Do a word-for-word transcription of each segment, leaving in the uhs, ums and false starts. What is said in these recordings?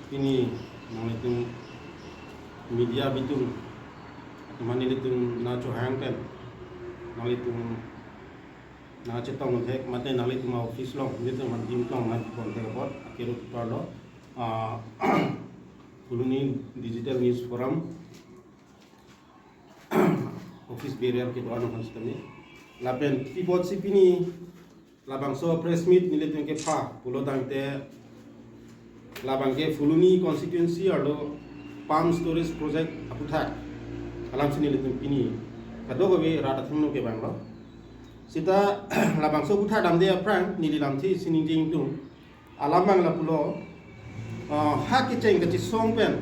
Pini nanglitum media bitum, atuma nelitum nangchohang pen nanglitum nangchetong thek mate nanglitum office along, nelitum aphan dim tong nangpon thek apot, akero kepar lo, ah, Phuloni Digital News Forum office bearer kedo-an aphan sitame. Lapen pi apotsi pini labangso press meet nelitum kepha pulo tangte, labang ke Phuloni constituency arlo pump storage project aputhak alamsi nelitum pini kadokave rat athengno kevanglo. Sita labangso aputhak damde aphrang neli lamthe isi ningje ingtung. Alam abang lapulo, ah, ha kecheng kachesong pen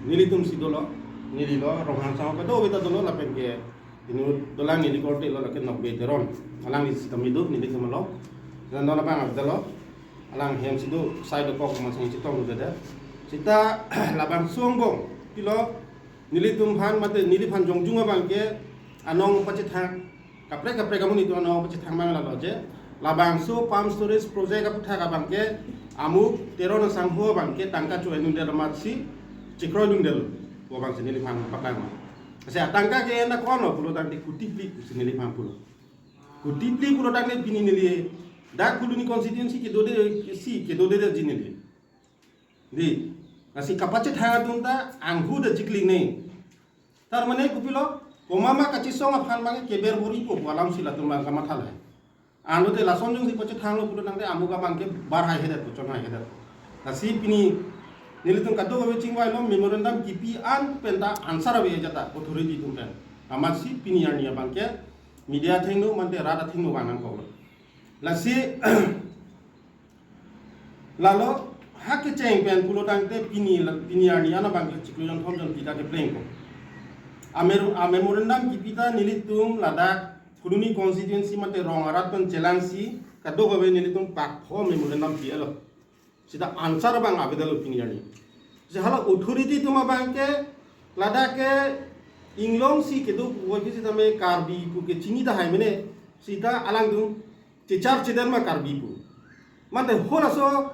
nelitumsi dolo, neli lo, Ronghang asangho kadokave ta dolo, lapen ke inut dolang neli korte lo, lake Nokbe Teron. Alangli sitame do, nelitum along. Dan dolo abang abdalo, alang hemsi do, sai dokok masang chetong do dada. Sita labangso angbong, pilo, nelitum aphan mate neliphan jongjung abang ke anong pachethang, kaprek kaprek amonit atum anong pachethang abang lalo je, labangso pump storage project aputhak abang ke amuk Teron asangho abang ke tangka cho-endunde amatsi chekroidunde lo, pu abangsi neliphan paklang ma. Kasi atangka ke ena kono pulo tangte kuti phli pusi neliphan pulo. Kuti phli pulo tangte pini neli dak Phuloni constituency kedode si kedodede ji neli. Dei, lasi kapachethang atum ta anghu da chikling ne. Tar mane kopilo, komat ma kachesong aphan abang ke keber bor-ipo pu alamsi latum abang kamatha lahai. Anlote lason jongsi pachethanglo pulo tangte amuk abang ke bar haihedet, pachon haihedet. Lasi pini nelitum kadokave chingvailo, memorandum kipi an penta answer ave ajat ta authority atum pen. Amatsi pini arni abang ke media athengno mate rat athengno vang nangkoklo. Lasi lalo ha kecheng pen pulo tangte pini la-, pini arni an abang ke chiklo jonthom jonphli ta keplengpo. Amer-, amemorandum kipi ta nelitum ladak Phuloni constituency mate rong arat pen chelangsi kadokave nelitum pakpho memorandum pi-elo. Sita answer abang avedetlo pini arni. Si hala authority atum abang ke ladak ke inglongsi kedo pu oi sitame Karbi pu kechini tahai mene, sita alangtum chechar chedam ma Karbi pu. Mate halaso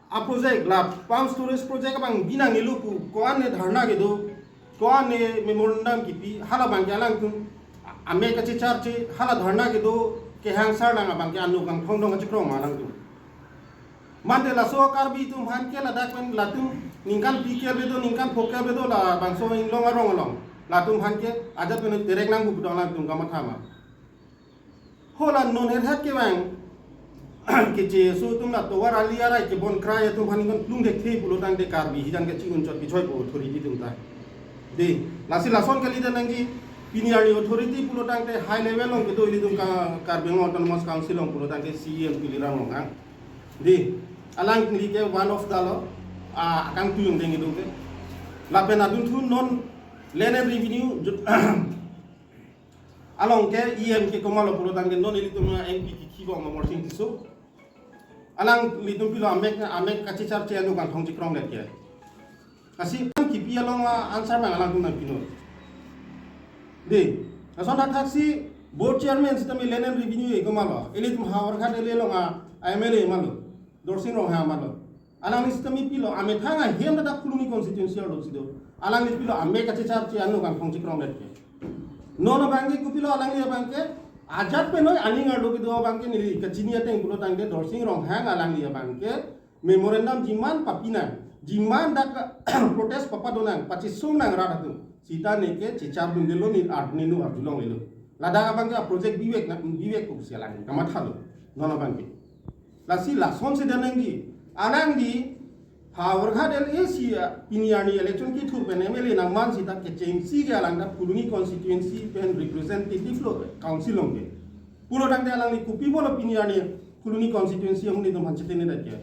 a project la pump storage project abang binong-elo pu ko-an ne dharna kedo, ko-an ne memorandum kipi, hala abang ke alangtum amek kachecharche, hala dharna kedo kehang sarnang abang ke ano kangthong dong kachekrong ma alangtum. Mate laso Karbi atum aphan ke ladak pen latum ningkan phli ke avedo, ningkan pho ke avedo, labangso inglong arong along. Latum aphan ke ajat pen terek nangpu pu dong, latum kamatha ma. Hala non herhat kevang keche aso atum la tovar ali arai kebon krai atum aphan ingkon plung thekthe pulo tangte Karbi hijan kachi-un chot kichoipo authority atum ta. Dei, lasi lason kalidet nangji, pini arni authority pulo tangte high level along kedo ilitum ka Karbi Anglong Autonomous Council along pulo tangte C E M Tuliram Ronghang. Dei, alangli ke one of the lo, ah, akangtui ongdeng itum ke. Lapen adunthu non Land and Revenue ju-, along ke E M ke komatlo pulo tangte non ilitum M P kikhi bom Amarsing Tisso. Alanglitum pilo amek, amek kachecharche ano kangthong chekrongdet ke. Lasi kipi along a-answer abang alangtum nangpinon. Dei, lason thakthaksi board chairman sitame Land and Revenue ke komatlo. Ilitum Howraghat L A along a M L A matlo. Dorsing Ronghang matlo. Alangli sitame pilo, amethang ahem ladak Phuloni constituency arlo si do. Alangli pilo, amek kachecharche ano kangthong chekrongdet ke. Non abang ke kopilo alangli abang ke, ajat penoi aning arlo kedo abang ke neli kachini ateng pulo tangte Dorsing Ronghang alangli abang ke, memorandum jiman papinang, jiman dak protest papadonang, pachesongnang rat atum. Sita neke chechardundelo, ne ar-, nenu arjulonglelo. Ladak abang ke a project bivek na, bivek pusi alangli kamathalo. Non abang ke. Lasi lasonsi damnangji, alangli Howraghat L A si, ah, pini arni election kethur pen M L A nangman sita kechengsi ke alang ta Phuloni constituency pen representative lo council along ke. Pulo tangte alangli kopi pulo pini arni Phuloni constituency amonit atum aphan chetengnedet ke.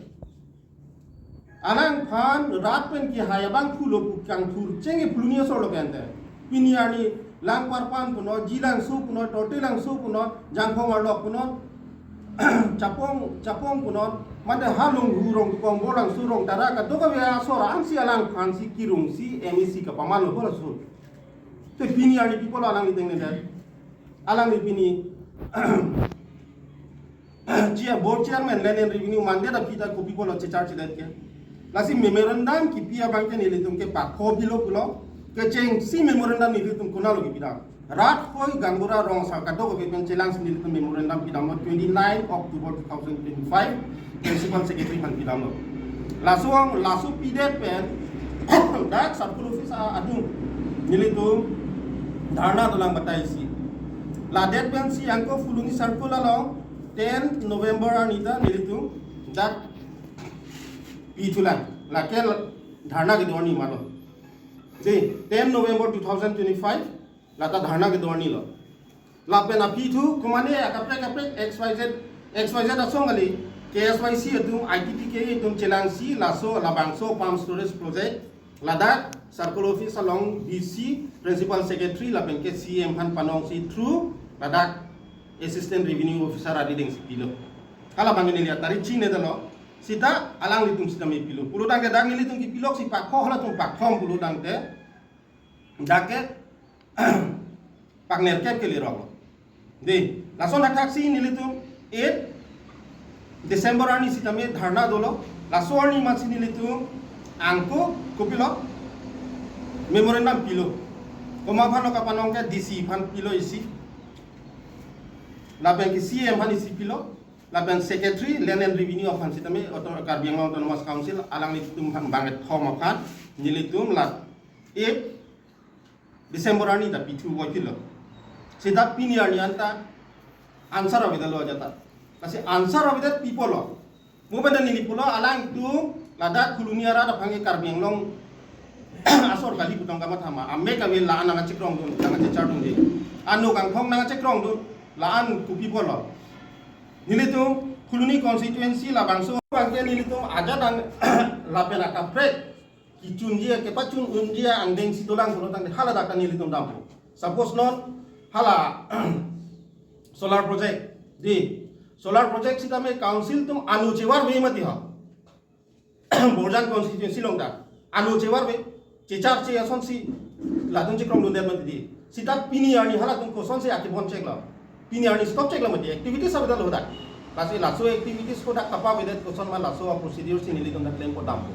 Alangphan rat pen kehai abang pulo pu kangthur cheng ke Phuloni asor lo ke ante. Pini arni Langparpan punon, Jilangso punon, Tortilangso punon, Jangphong Arlok punon, Chapong, Chapong punon, mate ha Longhu, Rongdukong, Borlangso, Rongtara, kadokave asor ansi alangphansi kirungsi M A C kapamanlo halaso. Te pini arni pi pulo alangli tengnedet. Alangli pini Chair, board chairman Land and Revenue mandet aphi ta kopi pulo checharchedet ke. Lasi memorandum kipi abang ke nelitum ke pakho pilo pulo. Kechengsi memorandum nelitum konatlo kipidam? Rat hoi gaonbura rong asar kadokave pen chelangsi nelitum memorandum pidamlo, twenty nine October two thousand twenty five, Principal Secretary aphan pidamlo. Laso ang, laso pidet pen dak circle office a-, adung nelitum dharna dolang batai si. Ladet pensi angko Phuloni circle along ten November arni ta nelitum dak pithulang. Lake dharna kedo arni malo. Dei, ten November two thousand twenty five, lata dharna kedo arnilo. Lapen aphi thu, komane akaprek kaprek X Y Z, X Y Z asong kali, K S Y C atum, I T D K atum chelangsi, laso, labangso pump storage project, ladak circle office along D C, Principal Secretary, lapen ke C E M aphan panongsi through ladak Assistant Revenue Officer adi dengsi pilo. Halabang neli atari chinine detlo, seta alanglitum seta me pilo. Pulo tangte dak nelitum kipiloksi pakho halatum pakhom pulo tangte, dak ke pangnerkep ke lerok. Dei, lason athak si nelitum eight December arni sitame dharna dolo. Laso arni amatsi nelitum angko kopilo, memorandum pilo. Komat aphanlo kapanong ke, D C aphan pilo isi. Lapen ke C E M aphan isi pilo. Lapen Secretary Land and Revenue aphan sitame auto-, Karbi Anglong Autonomous Council alanglitum aphan bangkethom aphan nelitum la eight December arni ta pithu voitilo. Seta pini arni anta answer avedetlo ajat ta. Lasi answer avedet pi pulo? Mo pen neli pulo, alangtum ladak Phuloni arat aphan ke Karbi Anglong asor kali pu tong kamatha ma. Amek ave la-an nangkachekrongdun, nangkachechardunde. Ano kangthong nangkachekrongdun, la-an kopi pulo? Nelitum Phuloni constituency labangso abang ke nelitum ajat an lapen akaprek kechunji, kepachun unji angdengsi dolang pulo tangte hala dak ta nelitum dampo. Suppose non hala solar project, dei, solar project sitame council atum ano chevarve mati ha. Borjan constituency along ta ano chevarve, checharche asonsi latum chekrongdundet mati dei. Seta pini arni halatum kosonsi akebon cheklo? Pini arni stop cheklo mati, activities avedetlo dak. Lasi laso activities ko dak kapavedet koson ma, laso a-procedure si nelitum dak klempo dampo.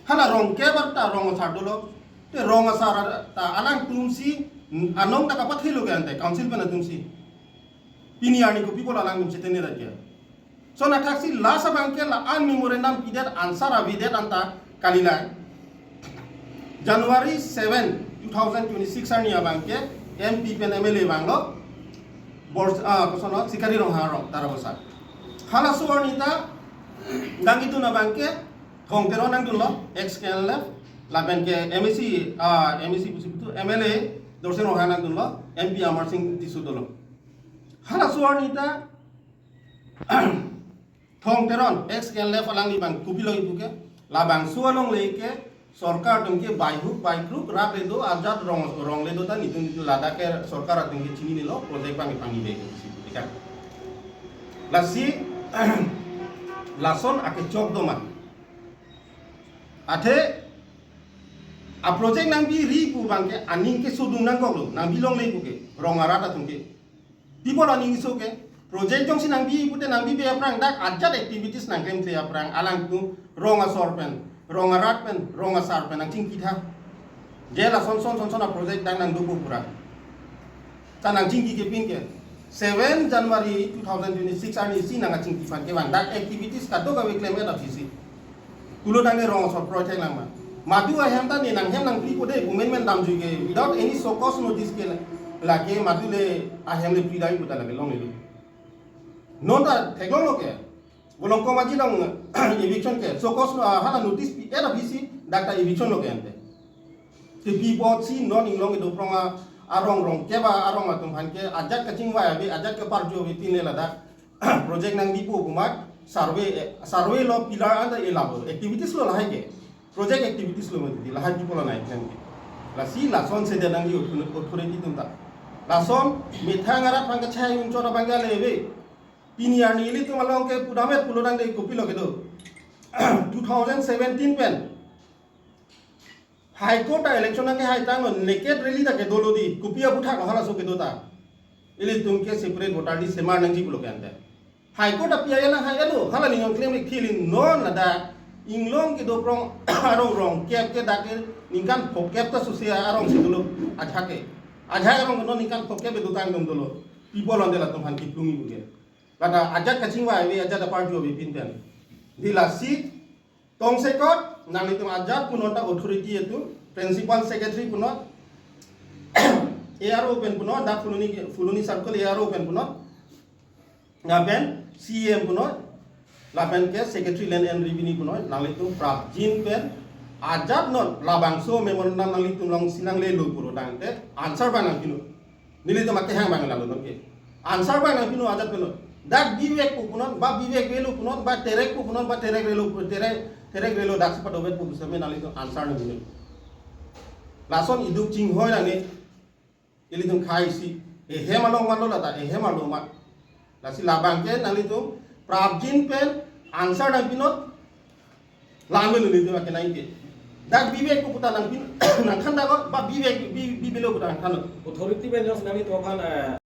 Hala rong kebar ta rong asar dolo. Te rong asar ta alangtumsi anong ta kapathelo ke ante, council pen atumsi. Pini arni kopi pulo alangtum chetene ra ke? Lason athak si last abang ke la-an memorandum pidet answer avedet anta kalilang. January seven, two thousand twenty-six arni abang ke M P pen M L A vanglo. Bor-, ah, koson lo, Sikari Ronghang arong, Tarabasa. Halaso arni ta nangkidun abang ke Thong Teron nangdunlo, ex K N L F, lapen ke M A C, ah, M A C pusi putu, M L A Dorsing Ronghang nangdunlo, M P Amarsing Tisso dolo. Halaso arni ta Thong Teron, ex K N L F alangli abang kopilo kipu ke, labangso alongle ke sorkar atum ke by hook by crook rat le do, ajat rong, rong le do ta nelitum ladak ke sorkar atum ke chininelo, project abang pangnive ke si, tika. Lasi lason akechok do ma. Athe a-project nangpiri pu abang ke aning kesodun nangkoklo, nangpi longle pu ke, rong arat atum ke. Pi pulo aning keso ke, project jongsi nangpi pute nangpipe aphrang dak ajat activities nangklemkle aphrang alangtum rong asor pen, rong arat pen, rong asar pen nangchingkitha. Je lason son son son a-project dak nangdopo pu ra ta nangchingki kepin ke, seven January two thousand twenty-six arni si nangkachingki aphan ke bang dak activities kadokave klemkle aphi si. Pulo tangte rong asor project lang ma. Madu ahem ta ne nanghem nangpripo dei pu menmen damjui ke, without any show cause notice ke la-, lake madu le ahem le pridai pu ta lake longle lo. Non ta theklonglo ke. Bolong komaji along eviction ke. Show cause, ah, hala notice pi-et aphi si dak ta eviction lo ke ante. Te pi apotsi non inglong kedo prong a-, arong rong keba arong atum aphan ke ajat kachingvai ave, ajat keparjo ave tin le ladak project nangpipo pu amat survey, eh, survey lo, pillar anta elap lo, activities lo lahai ke. Project activities lo mati, lahai pi pulo nai kan ke. Lasi lason sedet nangji author-, authority atum ta. Lason methang arat aphan kachai unchot abang ke ale ave. Pini arni ilitum along ke pudamvet pulo tangte kopilo kedo? Two thousand seventeen pen High Court ta election nangkehai tanglo, naked rally ta kedolo dei, kopi aphuthak halaso kedo ta. Ilitum ke separate voter list semar nangji pulo ke ante. High Court a-P I L nang hai elo, hala ning klem ik thilin non ladak Inglong kedo prong arong rong kep ke dak ke ningkan phokep ta susia arong si dolo ajahak ke. Ajahak arong non ningkan phokep ke dotang dong dolo. People on de latum aphan kiplung ibu ke. Ladak ajat kachingvai ave, ajat apar jo ave pin pen. Di lasi tongsekot nanglitum ajat punon ta authority itu, principal secretary punon, A R O pen punon, dak Phuloni, Phuloni circle A R O pen punon, lapen C E M punon, lapen ke secretary land and revenue punon, nanglitum prapjin pen ajat non labangso memorandum nanglitum along si nanglelo puro tangte answer abang nangpinon. Nelitum akehang abang lalo non ke. Answer abang nangpinon ajat punon. Dak bivek pu punon, ba bivek avelo punon, ba terek pu punon, ba terek relo pu, terek, terek relo dak si padovet pu pusitame nanglitum answer nangpinon. Lason iduk chinghoi nang ne. Ilitum khei si. Ehem along ma lo lata, ehem along ma. Lasi labang ke nanglitum prapjin pen answer nangpinon. Lang avelo nelitum akenai ke. Dak bivek pu puta nangpin, nangthan dak ba bivek, bi, bivelo puta nangthan. Authority pen jos nanglitum aphan, eh,